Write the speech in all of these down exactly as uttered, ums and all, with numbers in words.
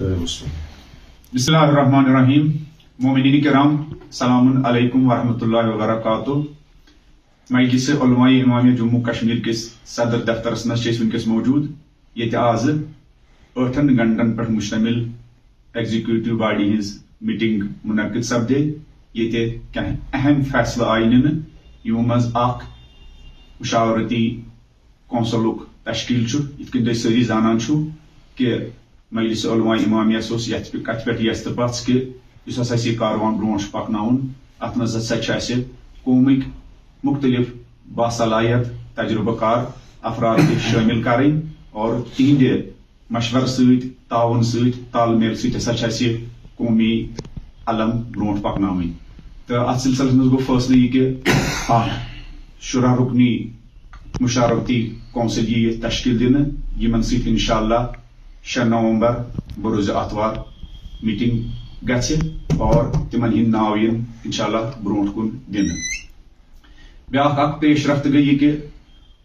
بسم اللہ الرحمن الرحیم۔ مومنین کرام، سلام علیکم ورحمۃ اللہ وبرکاتہ۔ مجلس علماء امامیہ جموں کشمیر کِس صدر دفترس منٛز چھِ أسۍ وٕنکیٚس موجود، ییٚتہِ آزٕ ٲٹھن گھنٹن پٮ۪ٹھ مشتمل ایگزیکیوٹو باڈی ہٕنٛز میٹنگ منعقد سپدے، ییٚتہِ کینٛہہ اہم فیصلہٕ آیہِ نِنہٕ، یِمو منٛز اکھ مشاورتی کونسلُک تشکیل چھُ۔ یِتھ کٔنۍ تُہۍ سٲری زانان چھِو کہِ مجلس علماء امامیہ اوس یتھ پہ-، کتھ پٮ۪ٹھ یژھ تہٕ پژھ کہِ یُس ہسا اَسہِ یہِ کاروان برونٛٹھ پکناوُن، اتھ منٛز ہسا چھِ اَسہِ قومٕکۍ مختلف باصلاحیت تجربہٕ کار افراد تہِ شٲمِل کرٕنۍ اور تِہنٛدِ مشورٕ سۭتۍ، تعاون سۭتۍ، تال میل سۭتۍ ہسا چھِ اَسہِ یہِ قومی علم برونٛٹھ پکناوٕنۍ۔ تہٕ اتھ سلسلس منٛز گوٚو فٲصلہٕ یہِ کہِ اکھ شُراہ رُکنی مشاورتی کونسل یِیہِ تشکیل دِنہٕ، یِمن سۭتۍ انشاءاللہ شےٚ نومبر بروز آتھوار میٹنگ گژھِ اور تِمن ہٕنٛدۍ ناو یِن انشاءاللہ برونٛٹھ کُن دِنہٕ۔ بیاکھ اکھ پیش رفت گٔے یہِ کہِ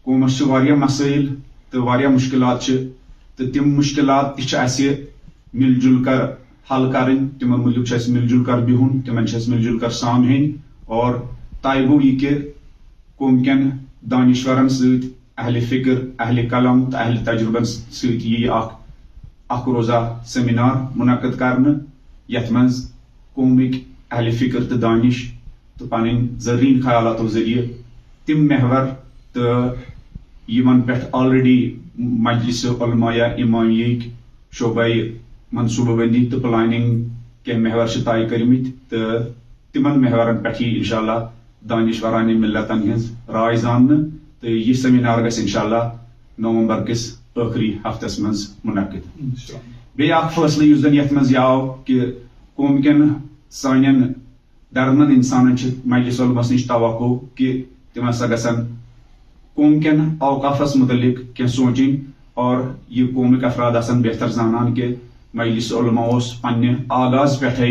قومس چھِ واریاہ مسٲیل تہٕ واریاہ مشکلات چھِ، تہٕ تِم مشکلات تہِ چھِ اَسہِ مِل جُل کر حل کرٕنۍ، تِمن مُتعلق چھُ اَسہِ مِل جُل کر بِہُن، تِمن چھِ اَسہِ مِل جُل کر سام ہیٚنۍ۔ اور طے گوٚو یہِ کہِ قوم کٮ۪ن دانشورن سۭتۍ، اہل فکر، اہل قلم تہٕ اہل تجربن سۭتۍ یِیہِ اکھ اکھ روزہ سیمینار منعقد کرنہٕ، یتھ منٛز قومٕکۍ اہل فکر تہٕ دانش تہٕ پنٕنۍ زرین خیالاتو ذٔریعہٕ تِم محور تہٕ یِمن پٮ۪ٹھ already مجلس علماء امامیہٕکۍ شعبے منصوبہٕ بندی تہٕ پلاننگ کینٛہہ محور چھِ طے کٔرمٕتۍ تہٕ تِمن محورن پٮ۪ٹھ یی انشاءاللہ دانشورانہِ ملتن ہٕنٛز راے زاننہٕ تہٕ یہِ سیمینار گژھِ انشاءاللہ نومبر کِس ٲخری ہفتس منٛز منعقد۔ بیٚیہِ اکھ فٲصلہٕ یُس زن یتھ منٛز یہِ آو کہِ قوم کٮ۪ن سانٮ۪ن درمند انسانن چھِ مجلس علماء نِش توقع کہِ تِم ہسا گژھن قوم کٮ۪ن اوقافس متعلق کینٛہہ سونچٕنۍ اور یہِ قومٕکۍ افراد آسن بہتر زانان کہِ مجلس علماء اوس پننہِ آغاز پٮ۪ٹھے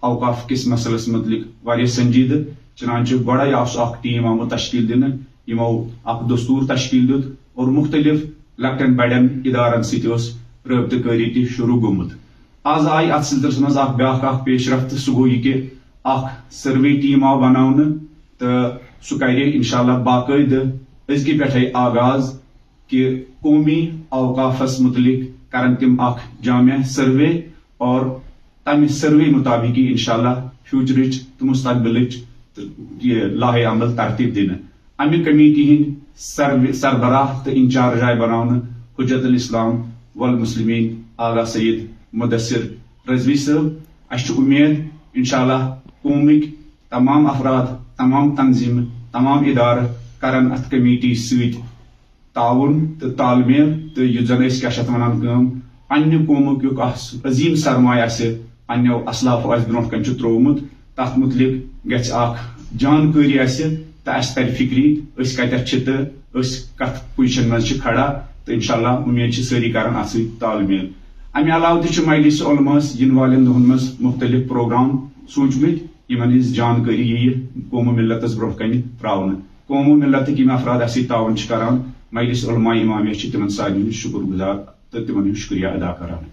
اوقاف کِس مسلس متعلق واریاہ سنجیدٕ، چنانچہ گۄڈے آو سُہ اکھ ٹیم آمُت تشکیل دِنہٕ، یِمو اکھ دستور تشکیل دیُت اور مختلف لۄکٹٮ۪ن بڑٮ۪ن ادارن سۭتۍ اوس رٲبطہٕ کٲری تہِ شروع گوٚمُت۔ از آیہِ اتھ سلسلس منٛز اکھ بیاکھ اکھ پیش رفت، سُہ گوٚو یہِ کہِ اکھ سروے ٹیم آو بناونہٕ تہٕ سُہ کرِ انشاءاللہ باقٲعدٕ أزکہِ پٮ۪ٹھے آغاز کہِ قومی اوقافس متعلق کرن تِم اکھ جامع سروے اور تمہِ سروے مطابق یی انشاءاللہ فیوچرٕچ تہٕ مستقبلٕچ تہٕ یہِ لائحہ عمل ترتیب دِنہٕ۔ امہِ کمیٹی ہٕنٛدۍ سر-، سربراہ تہٕ انچارج آیہِ بناونہٕ حجت الاسلام والمسلمین آغا سید مدثر رضوی صٲب۔ اسہِ چھِ امید انشاءاللہ قومٕکۍ تمام افراد، تمام تنظیمہٕ، تمام ادارٕ کرن اتھ کمیٹی سۭتۍ تعاون تہٕ تال میل تہٕ یُتھ زن أسۍ کیٛاہ چھِ اتھ ونان کٲم، پننہِ قومُک یُک اکھ عظیٖم سرمایہ آسہِ پننیو اسلافو اسہِ برونٛٹھ کنہِ چھُ تروومُت، تتھ متعلق گژھِ اکھ جانکٲری اسہِ تہٕ اسہِ ترِ فکری أسۍ کتٮ۪تھ چھِ تہٕ أسۍ کتھ پوزیشن منٛز چھِ کھڑا۔ تہٕ انشاءاللہ امید چھِ سٲری کران اتھ سۭتۍ تال میل۔ امہِ علاوٕ تہِ چھِ مجلس علماءس ینہٕ والٮ۪ن دۄہن منٛز مختلف پروگرام سوٗنچمٕتۍ، یِمن ہٕنٛز جانکٲری یِیہِ قوم و ملتس برونٛہہ کنہِ تراونہٕ۔ قوم و ملتٕکۍ یِم افراد اسہِ سۭتۍ تعاوُن چھِ کران، مجلس علماء امامیہ چھِ تِمن سارنٕے ہُنٛد شُکر گُزار تہٕ تِمن ہُنٛد شُکریہ ادا کران۔